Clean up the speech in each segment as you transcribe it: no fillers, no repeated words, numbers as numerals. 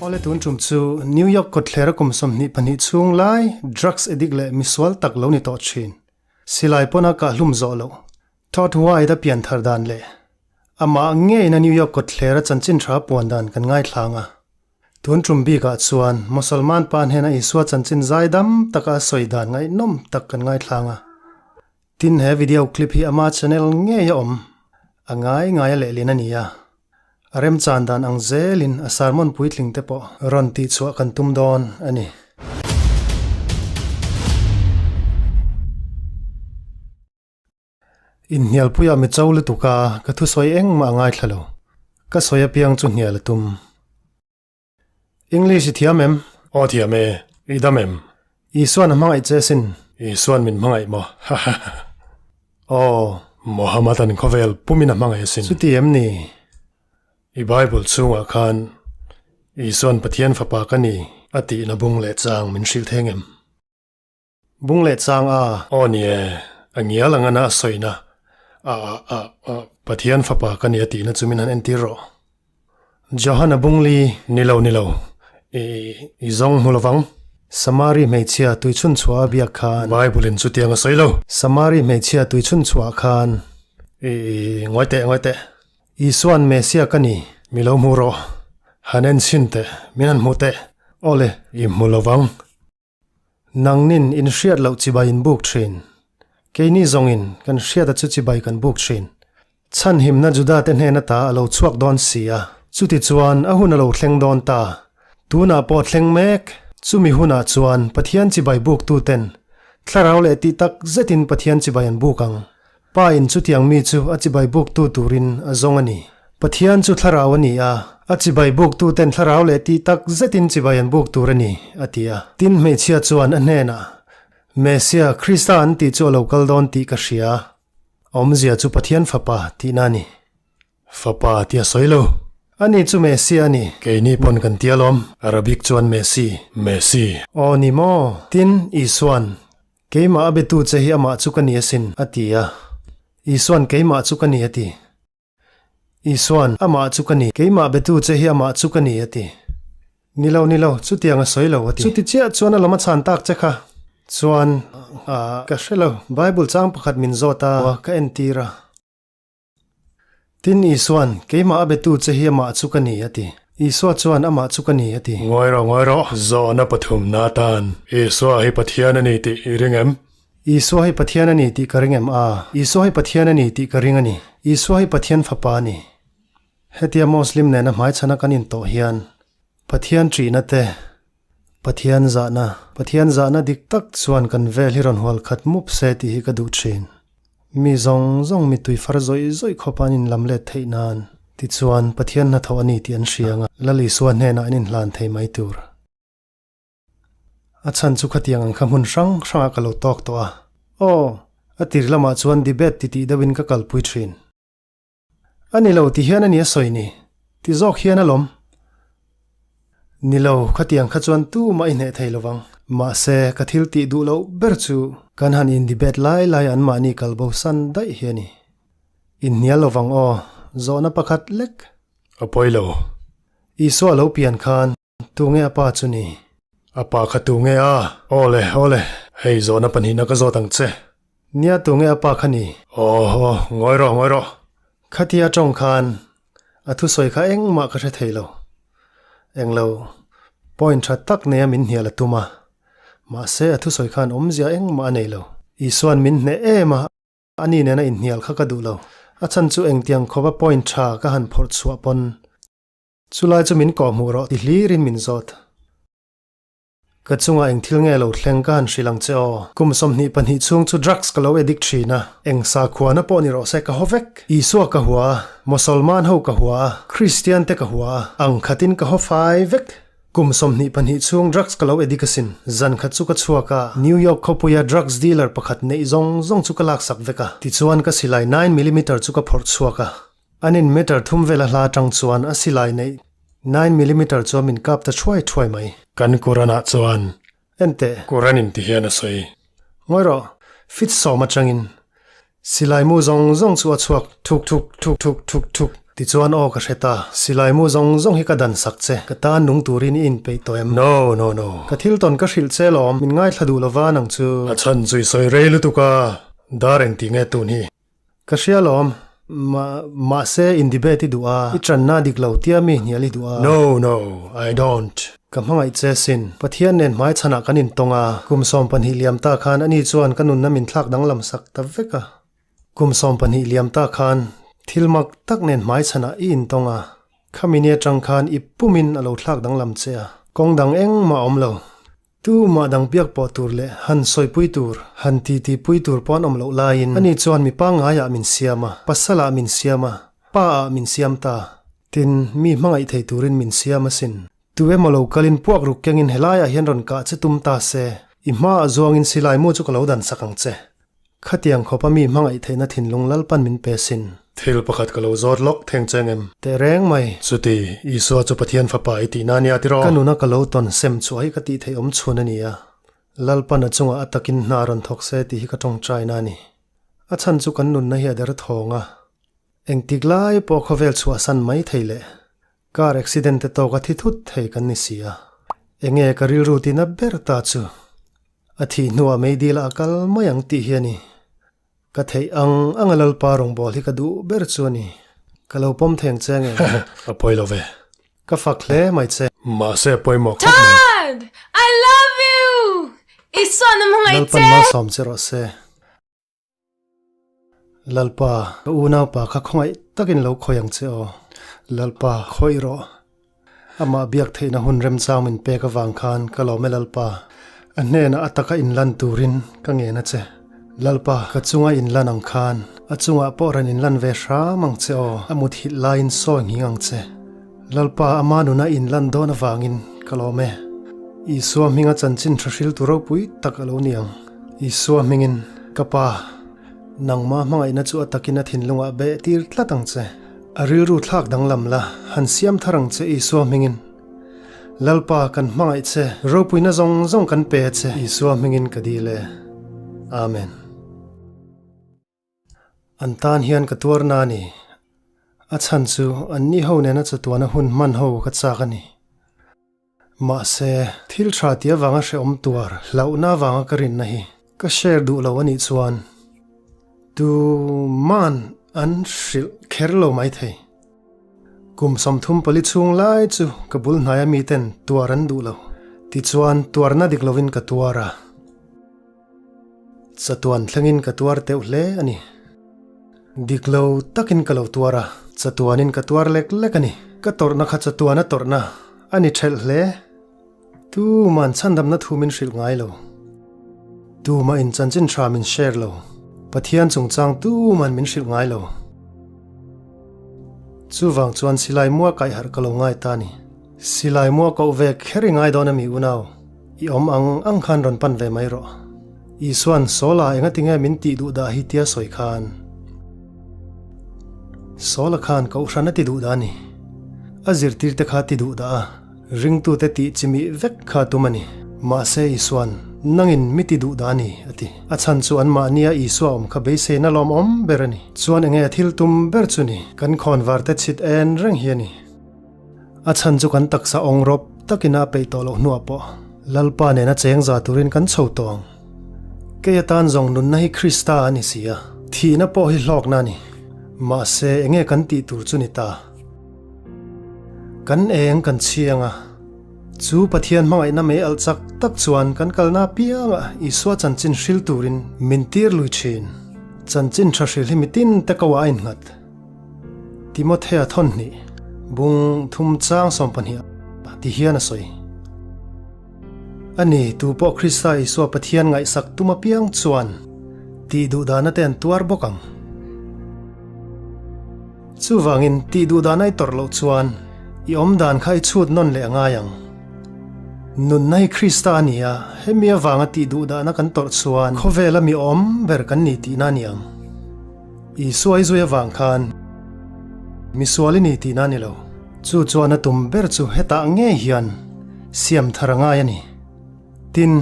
Awle tun tum chu New York kawtthlera kum 22 chhung lai drugs addict leh misual tak lo ni tawh thin. Silai pawn a kah hlum zawh loh. Todd White a pian thar dan leh amah ngeina New York kawtthlera chanchin tha puan dan kan ngaithlang a. Tun tum bikah chuan Musalman pa hnena Isua chanchin zai dam taka a sawi dan ngaihnawm tak kan ngaithlang a. Tin he video clip hi ama channel ngei a awm. A ngai ngai a lehlin a ni a. A remchan dan ang zelin a sermon puitling te pawh rawn tihchhuah kan tum dawn a ni. Inhnialpuiah mi cho lutuk a, ka thusawi engmah a ngaithla lo. Ka sawi apiang chu hnial a tum. English i thiam em? Aw thiam e, i dam em? Isuan a hmangaih che sin. Isuan min hmangaih maw? Ha ha ha. Aw. Mohammed an khawvel pumin a hmangaih asin. Chuti em ni? I Bible chhungah khan Isuan Pathian fapa ka ni a tihna bung leh chang min hrilh theng em? Bung leh chang a. Aw ni e, a ngial ang ana a sawina. A a a a Pathian fapa ka ni a tihna chu min han entir rawh. Johana bung li. Ni lo ni lo, i i zawng hmu lovang. Samari hmeichhia tuichhun chhuah a biak khan. Bible in chutiang a sawi lo. Samari hmeichhia tuichhun chhuah khan. I i ngawi teh ngawi teh. Isuan Messiah ka ni. Mi lo hmu rawh. Han en chhin teh, min han hmu teh. Awle. I hmu lovang. Nangnin in hriat loh chibai in buk thin. Keini zawngin kan hriata chu chibai kan buk thin. Chhan himna Juda te hnena ta a lo chhuak dawn si a. Chuti chuan a hun a lo thleng dawn ta. Tunah pawh thleng mek. Chumi hunah chuan Pathian chibai buk tu ten thlarau leh tih tak zetin Pathian chibai an buk ang. Pa in chutiang mi chu a chibai buk tu turin a zawng a ni. Pathian chu thlarau a ni a, a chibai buk tu ten thlarau leh tih tak zetin chibai an buk tur a ni, a ti a. Tin hmeichhia chuan a hnenah, Messiah, Krista an tih chu a lo kal dawn tih ka hria. Awmzia chu Pathian fapa tihna a ni. Fapa ti a sawi lo. Ani chu Messi a ni. Keini pawn kan ti alawm. Arabic chuan Messi. Messi. Aw ni maw? Tin, Isuan, Keimah a betu che hi amah chu ka ni asin, a ti a. Isuan, Keimah chu ka ni, a ti. Isuan, Amah chu ka ni. Keimah betu che hi amah chu ka ni, a ti. Ni lo, ni lo, chutiang a sawi lo, a ti. Chuti chiah chuan a lam a chhan tak che kha. Chuan, ka hre lo. Bible chang pakhat min zawt a, ka entir a. Tin Isuan, Keimah a betu che hi amah chu ka ni, a ti. Isua chuan, Amah chu ka ni, a ti. Ngawi rawh, ngawi rawh, zawhna pathum na atan. Isua hi Pathian a ni tih i ring em? Isua hi Pathian a ni tih ka ring em? A. Isua hi Pathian a ni tih ka ring a ni. Isua hi Pathian Fapa a ni. Hetia Muslim nena hmaichhana kan intawh hian Pathian ṭihna te, Pathian zahna, Pathian zahna dik tak chuan kan vel hi rawn hual khat mup se tih hi ka duh ṭhin. Mi zawng zawng mittui far zawih zawih khawpa an inlam let theih nan. Tichuan, Pathian hnathawh a ni tih an hria ang a, Lal Isua hnenah an inhlan thei mai tur. A chhan chu khatiang ang kha hmun hrang hrangah ka lo tawk tawh a. Aw, a tir lamah chuan debate titih deuhin ka kalpui ṭhin. A ni lo ti hian a ni a sawi ni. Ti zawk hian a lawm. Ni lo, khatiang kha chuan tumah i hneh thei lovang. Mahse, ka thil tih duh loh ber chu kan han in debate lai lai anmahni kalbo san daih hi a ni. Inhnial lovang aw, zawhna pakhat lek. A pawi lo. Isua lo pian khan tunge a pa chu ni? A pa kha tunge a? Aw le, aw le, hei zawhna pahnihna ka zawt ang che. Nia tunge a pa kha ni? Aw, aw, ngawi rawh, ngawi rawh. Khatia tawng khan a thusawi kha engmah ka hre thei lo. Englo, point tha tak neia min hnial a tum a. Mahse a thusawi khan awmzia engmah a nei lo. Isuan min hneh em a, ani nena inhnial kha ka duh lo. A chhan chu engtiang khawpa point tha ka han phawrh chhuah pawn. Chulai chu min kawhhmuh rawh ti hlirin min zawt. Ka chungah eng thil nge lo thleng ka han hrilh ang che aw. Kum 22 chhung chu drugs ka lo addict thin a, eng sakhuana pawh ni rawh se ka haw vek. Isua ka hua a, Mosolman ho ka hua a, Kristian te ka hua a, ang khatin ka haw fai vek. Kum 22 chhung drugs ka lo addict asin. Zan khat chu ka chhuak a, New York khawpuia drugs dealer pakhat neih zawng zawng chu ka laksak vek a. Tichuan ka silai nine millimeter chu ka phawrh chhuak a. An in meter thum vela hla atang chuan a silai neih nine millimeter chuan min kap ta thuai thuai mai. Kan Quran ah chuan. Enteh. Quran in ti hian a sawi. Ngawi rawh, fit sawm atangin silai mu zawng zawng chu a chhuak thuk thuk thuk thuk thuk thuk. Tichuan aw ka hre ta, silai mu zawng zawng hi ka dan sak che, ka tan nung turin i inpeih tawh em? No, no, no. Ka thil tawn ka hrilh che lawm, min ngaithla duh lova nang chu. A chhan chu i sawi rei lutuk a, dar engti nge tun hi? Ka hria lawm, ma, mahse in debate i duh a, i tanna dik lo tia mi hnial i duh a. No, no, I don't. Ka hmangaih che sin. Pathian nen hmaichhanah kan intawng a, kum 12 liam ta khan ani chuan ka nunna min thlak danglam sak ta vek a. Kum 12 liam ta khan thil mak tak nen hmaichhanah i intawng a, khami ni atang khan i pumin a lo thlak danglam che a, kawng dang engmah a awm lo. Tumah dang biak pawh tur leh han sawipui tur, han titi pui tur pawh an awm loh laiin ani chuan mi pangngaiah min siam a, pasalah min siam a, pa ah min siam ta. Tin, mi hmangaih thei turin min siam asin. Tu emaw lo kalin puak ruk kengin helaiah hian rawn kah che tum ta se, i hmaah zuangin silai mu chu ka lo dan sak ang che. Khatiang khawpa mi hmangaih theihna thinlung Lalpan min pe sin. Thil pakhat ka lo zawt lawk theng cheng em? Teh reng mai. Chuti, Isua chu Pathian fapa i tihna ania tiraw? Ka nuna ka lo tawn sem chu ai ka tih theih awm chhun a ni a. Lalpan a chungah a takin hna rawn thawk se tih hi ka tawngtaina a ni. A chhan chu kan nunna hi a der thawng a. Engtik lai pawh khawvel chhuahsan mai thei leh car accident te tawka thi thut thei kan ni si a. Enge ka rilru tina ber ta chu a thih hnuah meidil ah a kal mai ang tih hi a ni. Ka theih ang ang a Lalpa rawngbâwl hi ka duh ber chu a ni. Ka lo pawm theng che nge? A pawi lo ve. Ka fak hle mai che. Mahse a pawimawh khawp mai. Dad! I love you! Isua na hmangaih che! Lalpan malsawm che rawh se. Lalpa, ka unaupa kha khawngaih takin lo khawi ang che aw. Lalpa, khawih rawh. Amah biak theihna hun remchang min pek avang khan ka lawm e Lalpa. A hnenah a taka inlan turin ka ngen a che. Lalpa, ka chunga inlan ang khan a chungah pawh rawn inlan ve hram ang che aw. A muthilh laiin sawi nghing ang che. Lalpa, ama nuna inlan dawn avangin ka lawm e. Isua hminga chanchin tha hriltu ropui tak a lo ni ang. Isua hmingin, Ka pa, nangma hmangaihna chu a takin a thinlungah beh tir tlat ang che. A rilru thlak danglam la, han siam thar ang che Isua hmingin. Lalpa, kan hmangaih che, ropuina zawng zawng kan pe a che, Isua hmingin ka dil e. Amen. An tan hian ka tuar na a ni. A chhan chu anni ho nena chatuana hun hman ho ka chak a ni. Mahse, thil tha tih avanga hrehawm tuar hlauhna avanga ka rinna hi ka share duh lo a nih chuan tu man an hrilh kher lo maithei. Kum 34 chhung lai chu ka bul hnaia miten tuar an duh lo. Tichuan, tuarna dik lovin ka tuar a. Chatuan thlengin ka tuar teuh hle a ni. Dik lo takin ka lo tuar a, chatuanin ka tuar lek lek a ni. Ka tawrhna kha chatuan a tawrhna a ni ṭhelh hle. Tuma'n chhandamna thu min hrilh ngai lo. Tumah in chanchin ṭha min share lo. Pathian chungchang tuma'n min hrilh ngai lo. Chuvang chuan silai mua kaihharh ka lo ngai ta a ni. Silai mua koh ve kher i ngai dawn a mi unau. I awm ang ang khan rawn pan ve mai rawh. Isua'n Saula enga tinge min tih duh dah hi tia sawi khan. Saula khan Kohhran a ti duh dah a ni. A zirtirte kha ti duh dah a, ringtute tih chimih vek kha a tum a ni. Mahse Isua'n, Nangin mi ti duh dah a ni, a ti. A chhan chu anmahnia Isua awm kha beiseina lawmawm ber a ni. Chuan enge a thil tum ber chu ni? Kan khawnvarte chhit en reng hi a ni. A chhan chu kan taksa awng rawp takin a peih tawh loh hnuah pawh Lalpa nena cheng za turin kan chho tawh ang. Kei atan zawng nunna hi Krista a ni si a, thihna pawh hi hlawkna a ni. Mahse, enge kan tih tur chu ni ta? Kan eng kan chhiang a, chu Pathian hmangaihna mei alh chak tak chuan kan kalna apiangah Isua chanchin hril turin min tir lui thin. Chanchin tha hril hi mitin te koah a innghat. Timothea thawnhnih bung thum chang 12 ti hian a sawi. A ni, tu pawh Krista Isua Pathian ngaihsak tum apiang chuan tih duhdahna te an tuar bawk ang. Chuvangin tih duhdahna i tawrh loh chuan i awm dan kha i chhut nawn leh a ngai ang. Nunna hi Krista a ni a, hemi avanga tih duhdahna kan tawrh chuan khawvela mi awm ber kan ni tihna a ni ang. Isua i zui avang khan misual i ni tihna a ni lo. Chu chuan a tum ber chu hetah ngei hian siam thar a ngai a ni. Tin,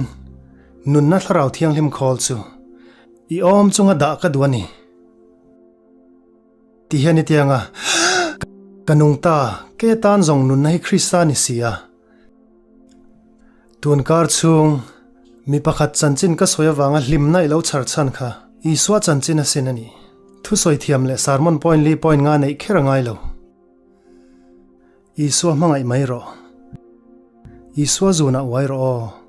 nunna thlarau thianghlim khawl chu i awm chunga dah ka duh a ni. Ti hian i tiang a. Ka nung ta, ke tan zawng nunna hi Krista ni si a. Tun kar chhung, mi pakhat chanchin ka sawi avanga hlimna i lo chhar chhan kha Isua chanchin asin a ni. Thusawi thiam leh sermon point li point nga neih kher a ngai lo. Isua hmangaih mai rawh. Isua zunah uai rawh aw.